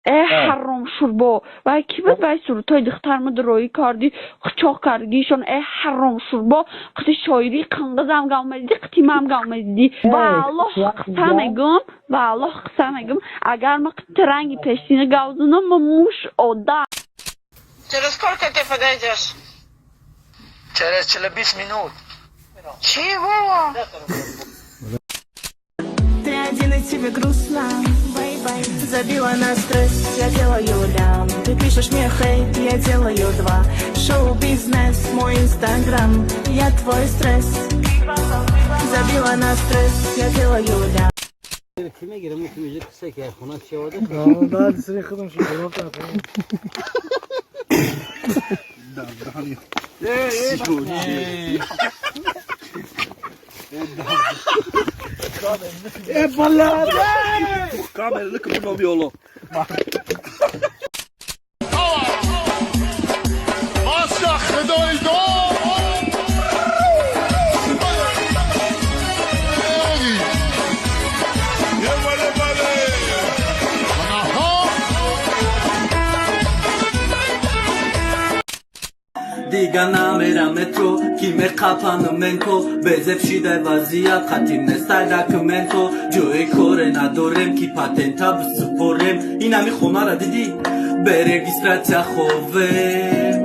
Э, ҳаром шурбо, вай кӣ буд? Вай сурудҳои духтарма дуроӣ кардӣ, қучоқ кардгишон. Э, ҳаром шурбо, қити шоирии қинғизам гавмадидӣ, қити мам гавмадидӣ. Ва Аллоҳ қисса мегум, ва Аллоҳ қисса мегум, агар ма қити ранги пешина гавзунам, ма муш одам. Через сколько ты подойдешь? Через 40 минут. Чего? Ты один, и тебе грустно. Bye-bye. Забила на стресс, я делаю лям. Ты пишешь мне хейт, я делаю два. Шоу-бизнес, мой инстаграм. Я твой стресс. Забила на стресс, я делаю лям. Ки мегирам, ки меҷа киса ки хона чиёда. Дард сари худам шуд. Дига намерам метро, ки меқапану менко безеб шидай вазият қатим нестай документо, ҷои коре надорем, ки патента бисупорем. Инами хонара дидӣ, бе регистрация ховем,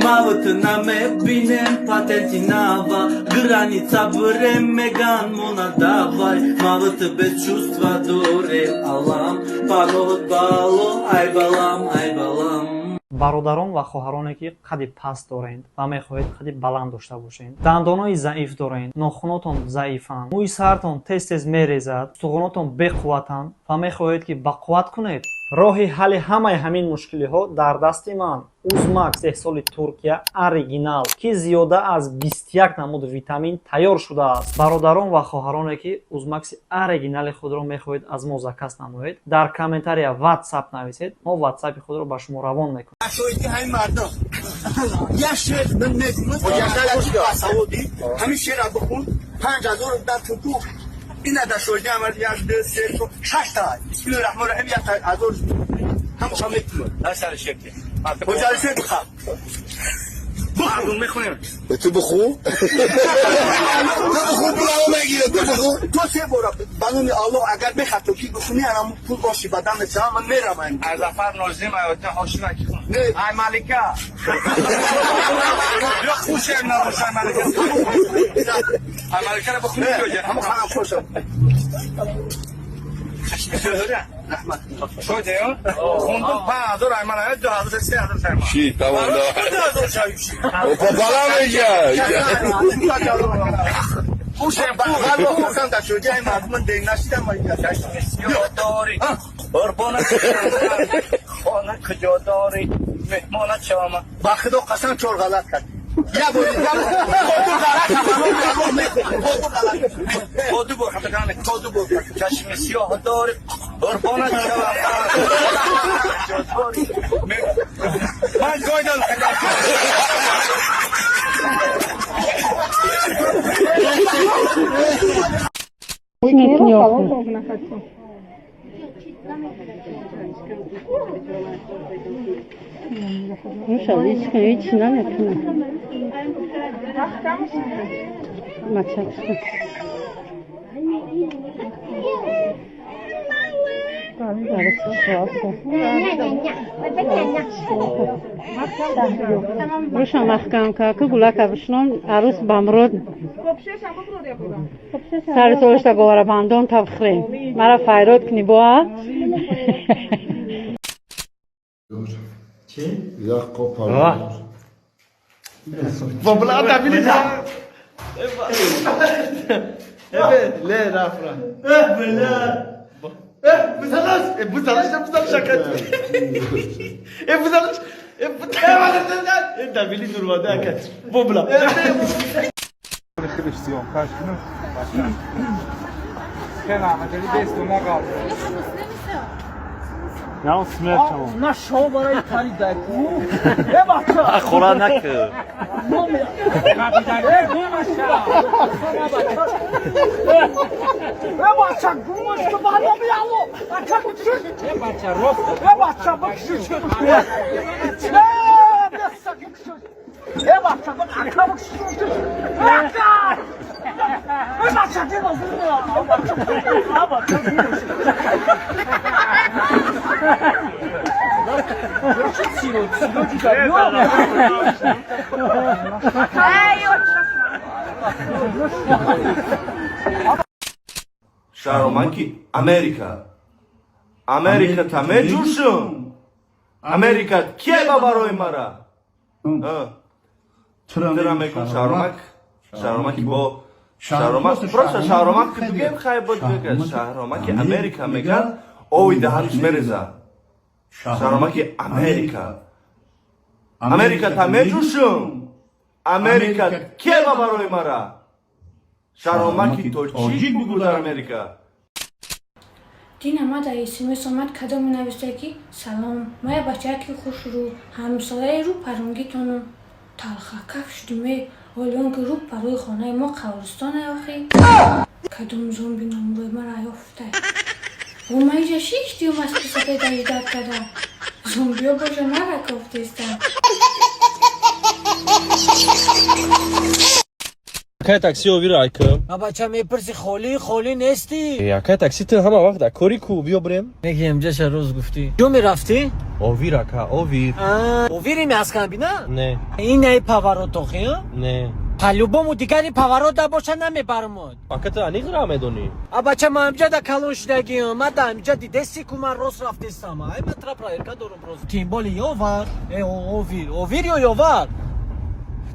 мавту намебинем, патенти нава граница бирем, меган мона давай, мавту без чувства дорем, алам парод бало, ай балам, ай балам. Бародарон ва хоҳароне, ки қади паст доред ва мехоҳед қади баланд дошта бошед, дандонои заиф доред, нохунотон заифанд, мӯи сартон тез тез мерезад, устухонотон беқувватанд ва мехоҳед, ки бақувват кунед, роҳи ҳалли ҳамаи ҳамин мушкилиҳо дар дасти ман: Узмак, истеҳсоли Туркия, оригинал, ки зиёда аз 21 намуд витамин тайёр шудааст. Бародарон ва хоҳароне, ки Узмакси оригинали худро мехоҳед аз мо заказ намоед, дар комментария «Ватсап» нависед, мо ватсапи худро ба шумо равон мекунем. Як шеър ҳамин шеъра бихун, 5000 дар турку ина дар шоҳидӣ амал, як, ду, се, чор, шаш та. Бисмиллоҳи раҳмони раҳим, як ҳазор ҳамаша метунад. Дар сари шеър ҳоҷали шеър бихаб. Мардум мехонем. Ту бихун, ту бихун, пуламо мегирад, ту бихун. То се бора ба номи Аллоҳ агар бехато ки бихуни, анам пул боши ба дам мешавам, ман мерам. Аз Зафар Нозим аётин ҳошима ки хун. Ай малика. Ё хушем набоша малика. Ай малика ро бихуни ё ҳамон ханам хушам. Раҳмат. Шоде ё? Хундум 5000 ай ман 2000 3000 сай ман. Чӣ тавонда? 2000 шавӣ. Пополам меҷа. Хушем валлоҳ хусам дар шоҳидӣ ай мардум дер нашидам. Дорӣ қурбона, хона куҷо дорӣ, меҳмонат шавам. Ба худо қасам, чор ғалат кард. Я бор, я бор. Ду ғалат, ду ғалат. Бо ду бор хато кардам. То ду бор. Чашми сиёҳ дорӣ, қурбонат шавам. Ман гойдам. Руша маҳкам ка гулака бишнон, арӯс бамрод сари солашта говарабандон табхӯрем, мара файрод кунӣ боа. Чӣ? Як қоп помидор. Бобла табили. Le rafra. Eh buzalış, eh buzalış şaka. Eh buzalış. Eh buzalış. Tabili durmadı hakat. Bobla. На, он смерть шамо. На шо барои тари даку. Э, бача. Хора нак. Э, гумаш. Э, бача, гумаш ки ба номи Алло. Бача, бикшиш. Э, бача, рост. Э, бача, бикшиш. Э, беса, бикшиш. Э, бача, бик, ака, бикшиш. Ака! Э, бача, дина, зина. Бача, а, бача, гумаш. Шаромаки Америка. Америка та меҷӯшум. Америка кеба барои мара. Тра мекун шаромак. Шаромаки бо шаромак просто шаромак ки бигем, хай бод бигем. Шаромаки Америка меган, ови даҳанш мереза. Шаромаки Америка. Америка та меҷӯшум. Америка кеба барои мара. Шаромаки тоҷик бугу дар Америка. Дина ма дар смс омад, кадоме нависта, ки салом, мая бачаки хушрӯ, ҳамсояи рӯ паронгитону талхакаф шудиме, ҳоли он ки рӯ парои хонаи мо қабристоне. Охи, кадом зомби номрӯи мара ёфта? О, ма иҷа шиштиюм аз писапеда идат када зомбиё боша, мара кофтестам. Акай такси, овир айка. А, бача, мепурси, холӣ холӣ нестӣ. Акай такси, ту ҳама вақт дар кори ку, биё бирем. Мегием ҷаша, роз гуфтӣ. Ҷо мерафтӣ? Овир, ака, овир. Овири меасканбина? Не. Ин ай поворот охи? Не. По-любому дигари поворот да боша, намебармод. Ака, ту аниқ ра медонӣ? А, бача, ман ҳамҷа да калон шудагиам, ма да ҳамҷа дидеси ку, ман рост рафтестам. Ай, ман тра проверка дорум рост. Тем более ёвар, э, овир, овир ё ёвар?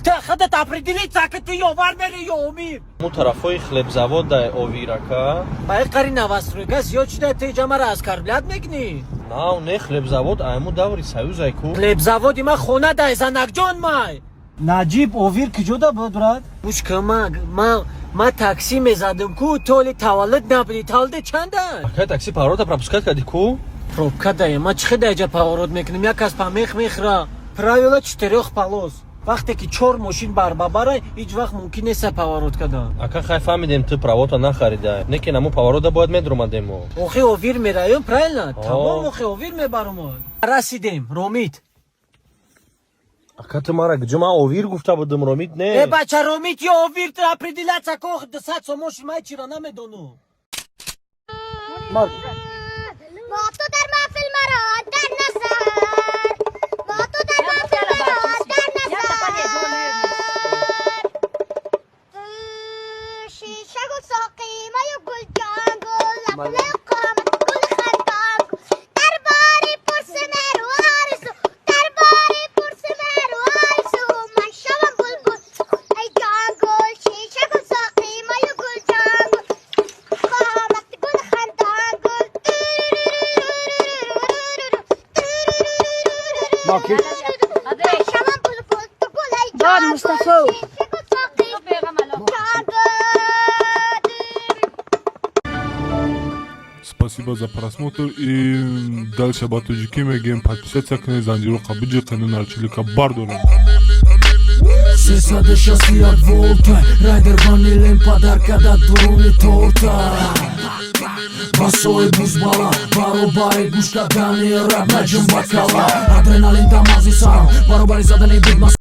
Ты худат определиться, ки ту ёвар мери ё омир. Му тарафҳои хлебзавод дай овир, ака. Ба қари новостройка зиёд шуда, ту иҷа мара оскорблять мекунӣ? Нав не, хлебзавод айму даври союз ай ку. Хлебзаводи ма хона дай, занакҷон май. Наҷиб, овир куҷо да буд, брат? Гӯш кун, ма такси мезадам ку, толи таваллуд набудӣ. Таваллуди чанда? Акай такси, поворота пропускать кардӣ ку? Пробка дае, ма чӣ хел даиҷа поворот мекунем? Як кас помех мехӯра. Правило четырёх полос: вақте ки чор мошин барбабара, ҳеҷ вақт мумкин нест поворот кардан. Ака, хай, фаҳмидем, ту правота нахарида, не ки наму поворота бояд медромадем мо. Охи, овир мераём, правильно? Тамом, охи, овир мебарам. Расидем, Ромит. Ака, ту мара гиҷо? Ман овир гуфта будам, Ромит не. Э, бача, Ромит ё овир, ту определяться ко, 200 сомон шимай чира намедонам. با تو در محفل مرا در نظر، با تو در محفل مرا در نظر. شیشه گل، ساقی می و گل جان گل، لب قامت گل، خندان گل. درباره پرس مهر و آرزو، درباره پرس مهر و آرزو، من شوم بلبل ای جان گل. شیشه گل، ساقی می و گل جان گل، قامت گل، خندان گل. من شوم بلبل تو گل ای داد جان گل. مصطفی. شیشه گل، ساقی جان گل. Спасибо за просмотр и дальше ба тоҷикӣ мегӯем: подписаться кунед, занҷироқа биҷиқену нарчилика бардорем. 361 волта, райдер ванилен подарка да дуруни торта. Басои бузбала баробари гӯш кардани рап, наҷум ба кала, адреналин дамази сарам баробари задани бит.